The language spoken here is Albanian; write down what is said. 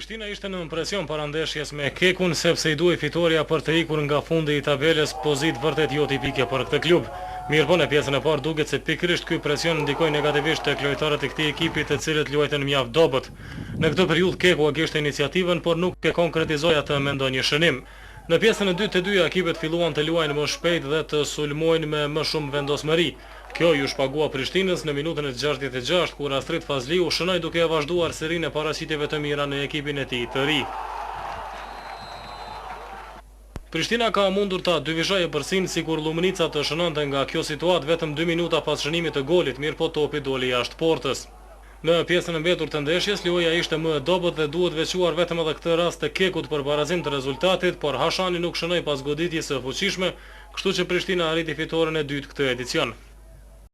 Prishtina ishte nën presion para ndeshjes me KEK-un sepse i duhej fitorja për të ikur nga fundi i tabelës, pozitë vërtet jo tipike për këtë klub. Mirëpo në pjesën e parë duket se pikërisht ky presion ndikoi negativisht tek lojtarët e këtij ekipi të cilët luajtën mjaft dobët. Në këtë periudhë KEK-u e kishte iniciativën por nuk e konkretizoi atë me ndonjë shënim. Në pjesën e dytë të dyja ekipet filluan të luajnë më shpejt dhe të sulmojnë me më shumë vendosmëri. Kjo iu shpagua Prishtinës në minutën e 66, kur Astrit Fazliu shënoi duke e vazhduar serinë e paraqitjeve të mira në ekipin e tij të ri. Prishtina ka mundur ta dyfishojë epërsinë sikur Llumnica të shënonte nga kjo situatë vetëm dy minuta pas shënimit të golit, mirëpo topi doli jashtë portës. Në pjesën e mbetur të ndeshjes, loja ishte më e dobët dhe duhet veçuar vetëm edhe këtë rast të KEK-ut për barazim të rezultatit, por Hashani nuk shënoi pas goditjes së fuqishme, kështu që Prishtina arriti fitoren e dytë këtë edicion.